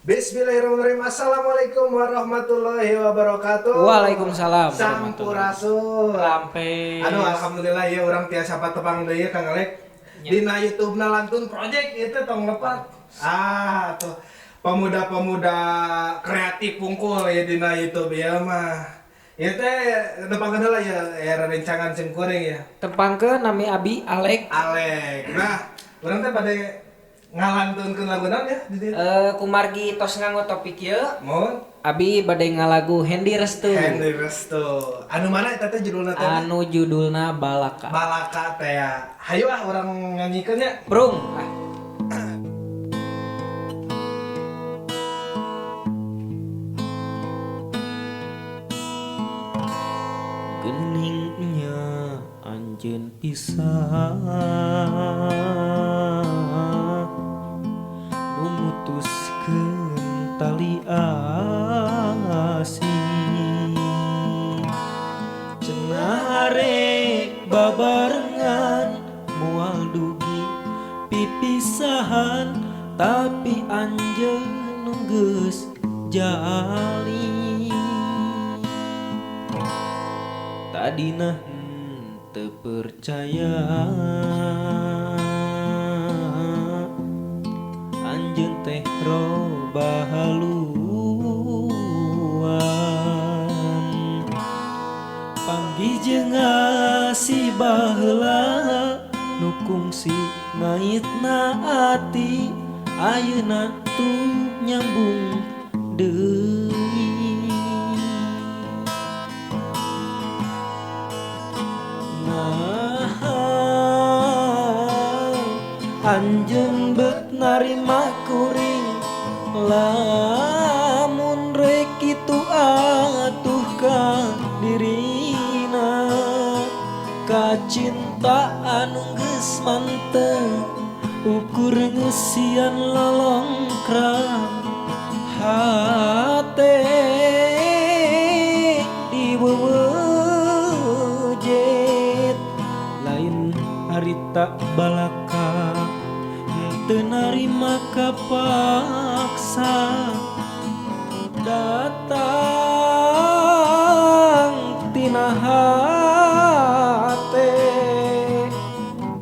Bismillahirrahmanirrahim. Assalamualaikum warahmatullahi wabarakatuh. Waalaikumsalam. Sampurasun. Rampes. Aduh, alhamdulillah ya urang tiasa patepang deui, Kang Alek. Ya. Dina YouTube-na Lantun Project itu tong lepat. Ah, tuh pemuda-pemuda kreatif pungkul ya dina YouTube ya mah. Ieu teh nepangkeun heula ya era rencangan sim kuring ya. Tepangkeun, nami abi Alek. Alek. Nah, urang teh bade ngalantunkeun lagu naon ya di dieu? Eh, kumargi tos nganggo topik ieu, Mohon. Abi bade ngalagu Hendy Restu. Hendy Restu. Anu mana eta teh judulna teh? Anu judulna Balaka. Balaka teh ya. Hayu ah, urang nyanyikeun nya. Prung. Ah. Geningnya anjeun pisah nu mutuskeun tali asih. Cenah arek babarengan, moal dugi pipisahan, tapi anjeun nu geus jalin. Tadina teu percaya anjeun teh robah haluan. Panggih jeung asih baheula nu kungsi ngaitna ati, ayeuna tuh nyambung deui. Nah, anjeun bet narima kuring, lamun rek kitu atuh ka dirina. Kacinta anu geus mantep ukur ngeusian lolongkrang hate diwewejet. Lain harita balaka teu narima kapaksa, datang tina hate.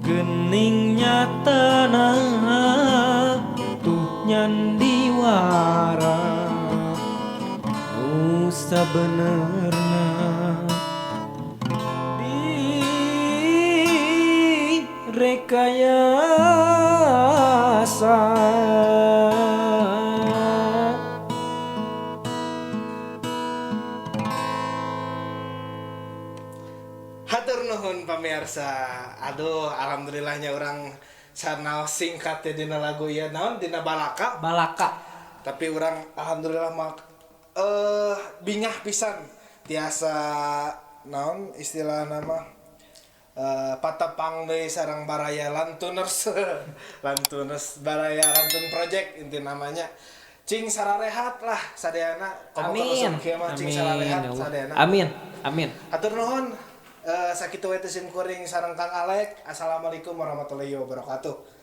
Gening nyatana tuh nyandiwara nu sabenerna direkayasa. Hatur nuhun, pamirsa. Aduh, alhamdulillahnya urang sanaos singkat ya dina lagu ieu, naon, dina Balaka. Balaka. Tapi urang alhamdulillah mak bingah pisan tiasa naon istilah nama patepang deui sareng baraya Lantuners, Lantuners baraya Lantun Project inti namanya. Cing sararehat lah sadayana. Komo Amin. ka usum kieu mah, cing Amin. sararehat Ya Allah. sadayana. Amin. Amin. Hatur nuhun, sakitu we teh sim kuring sareng Kang Alek. Assalamualaikum warahmatullahi wabarakatuh.